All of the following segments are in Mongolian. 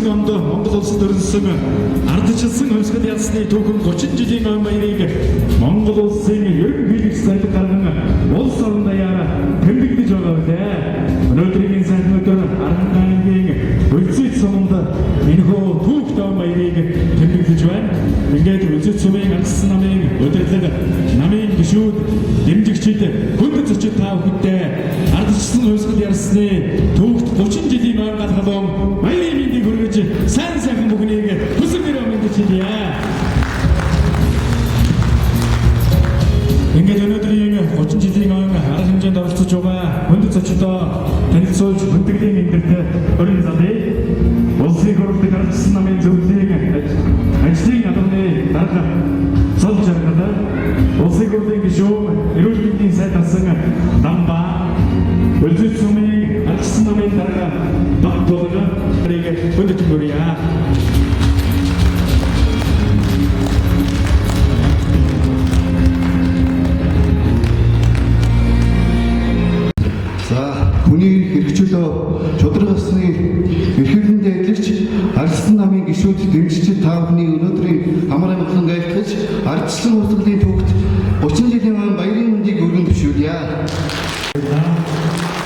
2019 онд Монгол улсад өрнөсөн ардчилсан хувьсгал ялсны түүхэн 30 жилийн ой баярыг Монгол улсын ерөнхийлөгч зарлиг гарган улс орон даяар тэмдэглэж байгаа билээ. Өнөөдрийн энэ сайхан өдөр Архангай аймгийн Өлзий суманд энэхүү түүхт ой баярыг тэмдэглэж байна. Ингээд Өлзий сумын ардчилсан намын удирдлага, намын гишүүд, дэмжигчид, хүндэт зочид та бүхэндээ ардчилсан хувьсгал ярьсны түүхт 30 жилийн ойн гал халуун баярын мэндийг хүргэж сайн сайхан бүхнийг хүсэн гэрээ мэндчилье. Ингээд өнөөдрийн 30 жилийн ойн арга хэмжээнд оролцож байгаа хүндэт зочдоо танилцуулж хүндэтгэлийн мэндэрт өрн залъя. Улсын хурлын ардчилсан намын зөвлөлийн ажлын албаны дарга Зол Жаргал, Улсын хурлын гишүүн, эрүүл мэндийн сайд асан Дамба, Өлзий сумын ардчилсан намын дарга Баттулга нарыг хүндэтгэн хүргье. За хүний хэрэгчлөө шударга ёсны эрхлэлэндээ ажиллагч ардчилсан намын гишүүд дэмжигчид та бүхний өнөөдрийн амар амгалан айлтгаж ардчилсан хувьсгалын түүхт 30 жилийн өмнө баярын мэндийг өргөн түгшүүлье.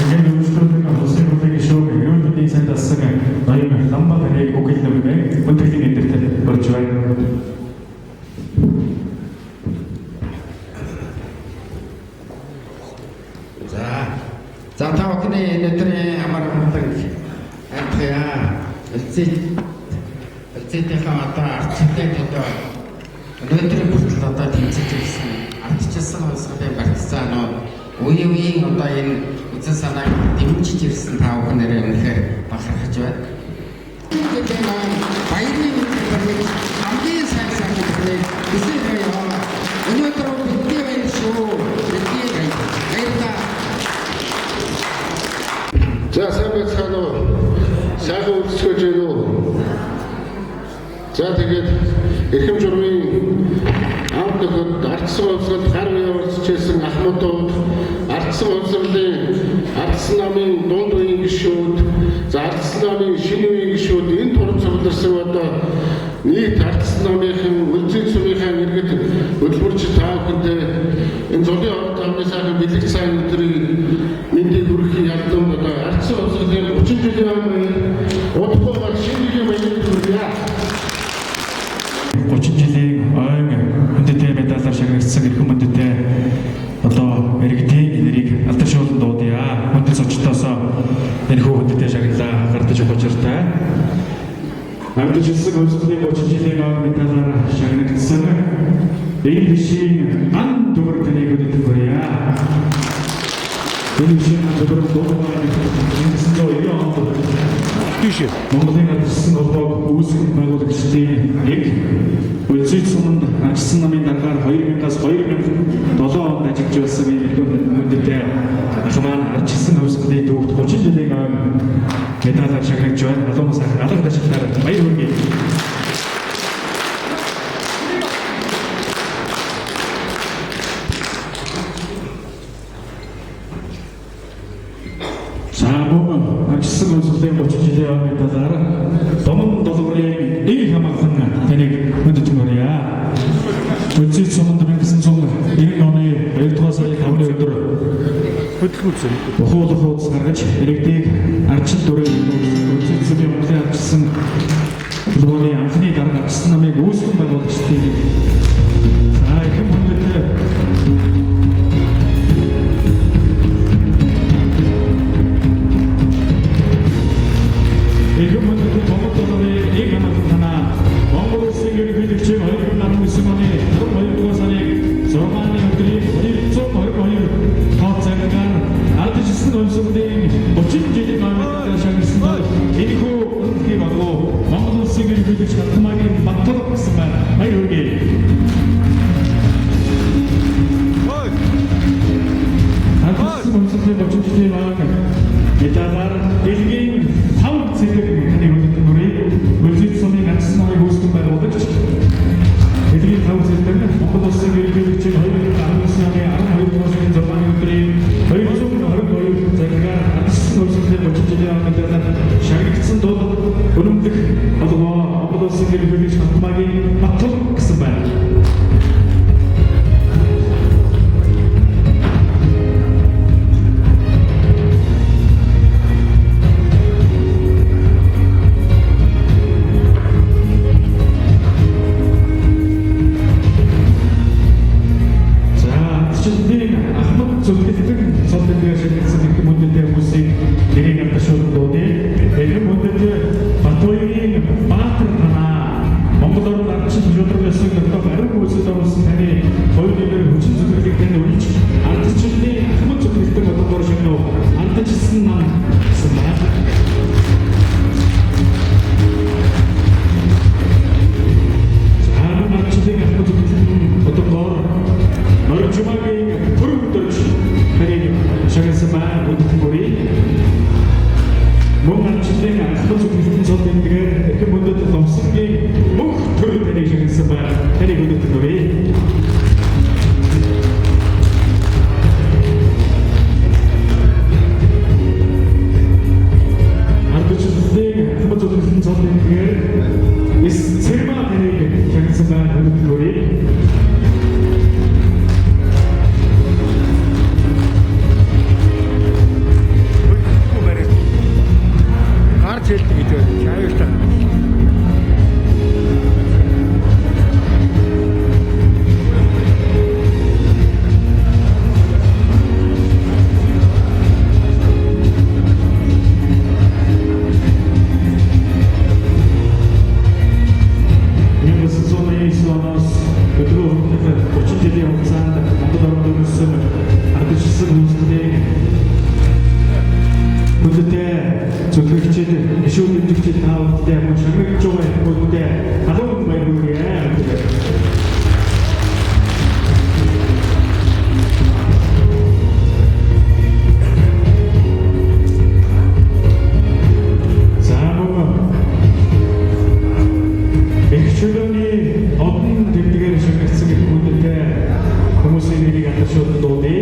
Тэгээд үйлчлүүлэн улсын хурлын гишүүн, эрүүл мэндийн сайд асан ноён Ламба нарыг үг хэлнэ хүндэтгэлийн мэндэрт өрж байна. За. За та бүхний өнөөдрийн амар амгалан айлтгая. Өлзий Өлзийтийнхээ одоо ардчлалын одоо өнөөдрийн хүртэл одоо тэмцэж ирсэн ардчилсан хувьсгалын партизанууд үе үеийн одоо энэ үзэл санааг дэмжиж ирсэн та бүхэн нэрээ үнэхээр бахархаж байна. Жилийн он баярын мэндийг хүргэж хамгийн сайн сайхан бүхнийг хүсэж байна. Өнөөдөр бидний баяр шүү. Бидний баяр. Баярлалаа. За сайн байцгаана уу? Сайхан үлдсгэж байна уу? За тэгээд эрхэм журмын анх нөхөд ардсан хувьсгалд гар үе оролцож байсан ахмадууд, ардсан хувьсгалын ардсан намын дунд үеийн гишүүд, за ардсан намын шинэ үеийн гишүүд энэ туран цугларсан одоо нийт ардсан намынхан Өлзий сүмийнхаа иргэд хөдөлмөрч та бүхэндээ энэ зуны орд тавны сайхан бэлэг сайн өдрийн мэндийг хүргэхийн ялдан одоо ардсан хувьсгалын 30 жилийн өмнө удахгүй бол шинэ жилийн баярыг хүргье. 30 жилийн ойн хүндэттэй медалаар шагнагдсан эрхэм хүндэттэй одоо иргэдийн нэрийг алдаршуулан дуудъя. Хүндэт зочдоос энэхүү хүндэттэй шагналаа гардаж өгөх учиртай. Ардчилсан хувьсгалын 30 жилийн ойн медалаар шагнагдсан энэ бишийн ган дүгэр таныг хүндэтэн хүргье. Энэ бишийн ган дүгэр дуугаа 1990 онд Монголын ардчилсан холбоог үүсгэн байгуулагчдын нэг Өлзий суманд ардчилсан намын даргаар 2000-аас 2007 онд ажиллаж байсан ийм эрхэм хүндэтэй ах маань ардчилсан хувьсгалын төвд 30 жилийн ойн медалаар шагнаж байна. Халуун сайхан алга ташлаар баяр хүргэе. За мөн ардчилсан хувьсгалын 30 жилийн ойн медалаар Домон долгорын нэг хамгаалан таныг хүндэтэн хүргье. Өлзий суманд 1990 оны 2 дугаар сарын 5-ны өдөр Ухуулах хуудас гаргаж иргэдийг ардчил дүрээр Өлзий сумын Монголын ардчилсан холбооны анхны дарга ардчилсан намыг үүсгэн байгуулагчдын нэг. За эрхэм хүндэт Эрхэм хүндэт Монгол долоорын нэг хамгаалан танаа Монгол улсын ерөнхийлөгчийн 2019 оны 22 дугаар сарын 6-ны өдрийн 222 тоо цагаар ардчилсан хувьсгалын 30 жилийн оймоор шагнасан тул энэхүү үнэлгийг агуу Монгол улсын ерөнхийлөгч Хатмаагийн Баттулга гэсэн байна. Баяр хүргэе. Ардчилсан хувьсгалын 30 жилийн ойн медалаар дэлхийн 5 цэцэг таны хүндэт хүргэе. хүндэт та бүхэндээ мөн шагнагдж байгаа хүмүүстээ халуун баяр хүргье. За мөн эрх чөлөөний одон тэмдгээр шагнагдсан эрх хүндэт хүмүүсийн нэрийг алдаршуулан дуудъя.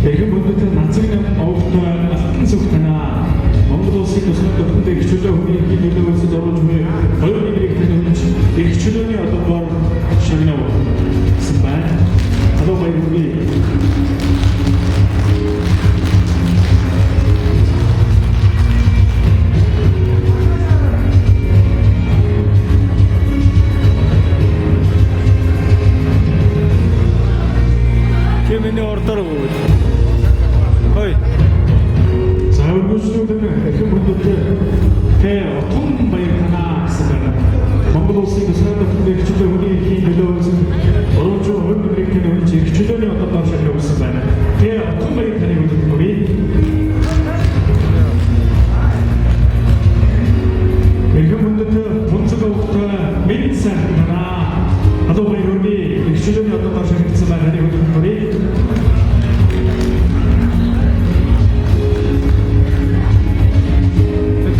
Эрхэм хүндэт Нацаг овогтой Алтан сүх танаа Монгол улсын төслийн дотгонд эрх чөлөө хүний эрхийн төлөө үйлсэд оруулж буй хоёр нэрийг тань өгч эрх чөлөөний одоогоор шагнав гэсэн байна. Халуун баяр хүргэе. Чи миний урдаар өгөөд. Хой. За өргөжлүүлэн эрхэм хүндэт тэ утган баяр танаа гэсэн байна. Монгол улсын төслийн дотгонд эрх чөлөө хүний эрхийн төлөө үйлсэд оруулж буй хувь нэмрийг тань өгч эрх чөлөөний одоогоор шагнав гэсэн байна. Тэ утган баяр таныг хүндэт хүргэе. Эрхэм хүндэт тунцаг овогтой мэд сайхан танаа халуун баяр хүргэе. Эрх чөлөөний одоогоор шагнагдсан байна. Таныг хүндэт хүргэе.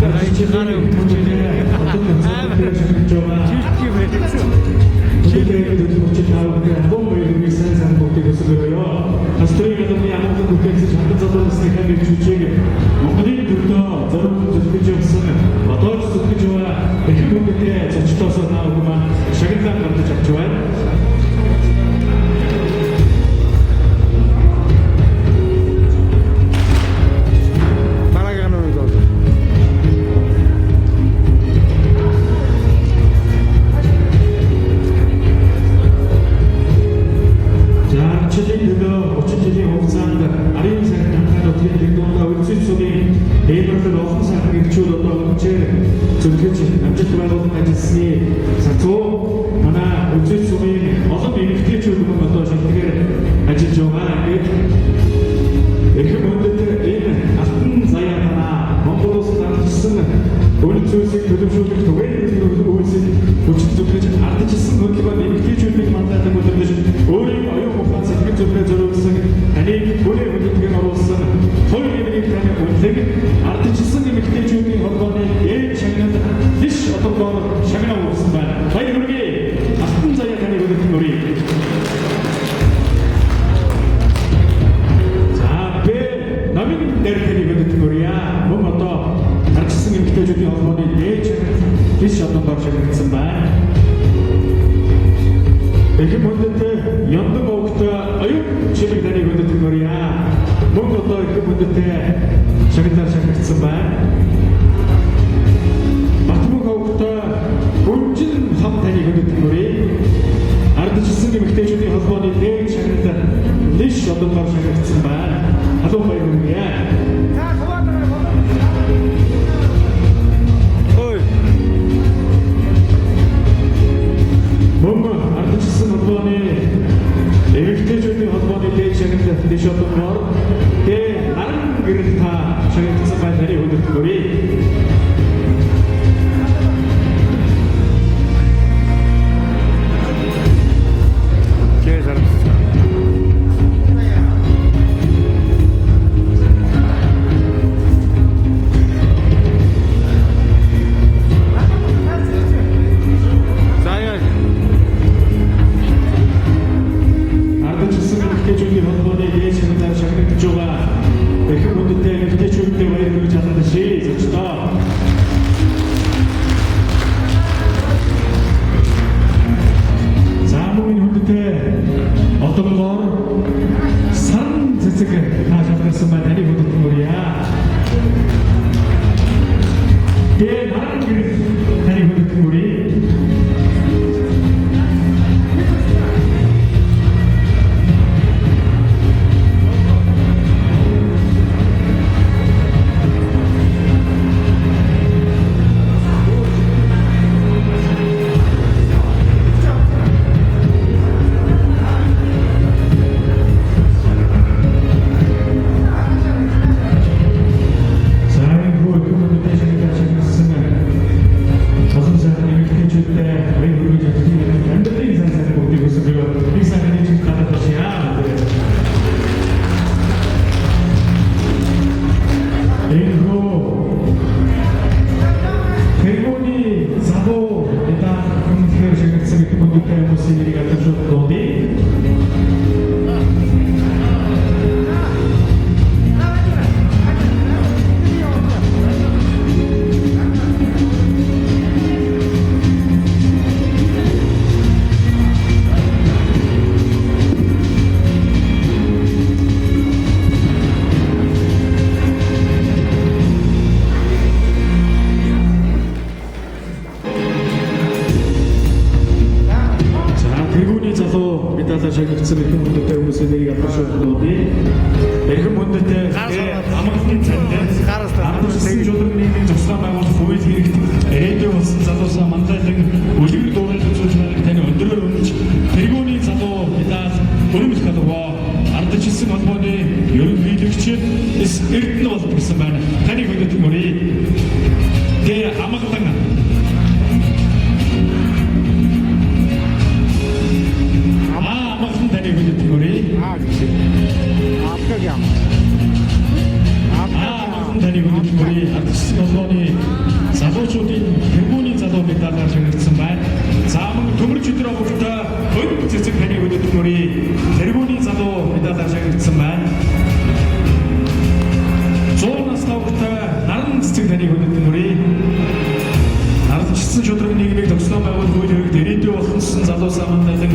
Тэгэхээр чи гар өгч Монголын төлөө зориулан зүтгэж явсан одоо ч зүтгэж байгаа эрхэм хүндэт зочдоосоо та бүхэн маань шагналаа гаргаж авч байна. Дараагийн нь бол. За ардчлалын төлөө 30 жилийн хугацаанд арын сайхан хамгаалал нутгийн дээгүүр үлзий цугийн дээвэрлэг олон сайхан эрчүүд одоо хүчээр зүтгэж амжилт байгуулан ажилласны сацуу манай үлзий цугийн олон эмэгтэйчүүд мөн одоо шилдгээр ажиллаж байгаа. Ингээд эрхэм хүндэт энэ алтан заяа танаа Монгол улсад ардчилсан үнэт зүйлсийг төлөвшүүлэх түгээн үйлсийг хүчин зүтгэж ардчилсан хөдөлгөөнд эмэгтэйчүүдийг манлайлан өдөрдөж өөрийн оюун ухаан сэтгэл зүрхээ зориулсан таныг бүрээ хүндэтгэн оруулсан хоёр нэмрийг таны үнэлэг ардчилсан эмэгтэйчүүдийн холбооны ээж шагнал дэш одоогоор шагнал өгсөн байна. Баяр хүргэе. Алтан заяа таныг хүндэтгэн хүргэе. За бэ номын дээр тэрийг хөдөлгөх хүрье. Мөн одоо ардчилсан эмэгтэйчүүдийн холбооны дээд шагнал дэш одоогоор шагнагдсан байна. Эрхэм хүндэт Яндан овогтой оюун чимэг таныг хүндэтгэн хүрье. Мөн одоо эрхэм хүндэт шагналаар шагнагдсан байна. Батмөх овогтой Гүнжин хам таныг хүндэтгэн хүрье. Ардчилсан эмэгтэйчүүдийн холбооны дээд шагналаар дэш одоогоор шагнагдсан байна. Халуун баяр хүргье. Хой. Мөн ардчилсан холбооны эмэгтэйчүүдийн холбооны дээд шагналт дэш одоогоор дэ наран гэрэл та шагнагдсан байна. Таныг хүндэтгэн хүрье. Чи сармс. Заяа. Ардчилсан эмэгтэйчүүдийн холбооны дээд шагналаар шагнагдж байгаа эрхэм хүндэт эмэгтэйчүүдтэй баяр хүргэж алдаршээ зочдоо. тийм. Гараас та. Ардчилсан шударга нийгмийн зогсоон байгуулах үйл хэрэгт ирээдүйн болсон залуусаа мандайлан үлгэр дуурайл үзүүлж байгааг таны өндрөөр үнэлж тэргүүний залуу медаль өрөмлөх алгаваа. Ардчилсан холбооны ерөнхийлөгч эс Эрдэнэ болд гэсэн байна. Таныг хүндэтгэн мөрий. Тэ амгалан. Аа, амгалан таныг хүндэтгэн мөрий. Аа гэж. Алгаг юм. Аа, амгалан таныг хүндэтгэн мөрий. Ардчилсан холбооны залуучуудын тэргүүний залуу медалаар шагнагдсан байна. За мөн төмөр чөтгөр овогтой өнд цэцэг таныг хүндэтгэн мөрий. Тэргүүний залуу медалаар шагнагдсан байна. 100 настай овогтой наран цэцэг таныг хүндэтгэн мөрий. Ардчилсан шударга нийгмийг тогтоон байгуулах үйл хэрэгт ирээдүйн болонсон залуусаа мандайлан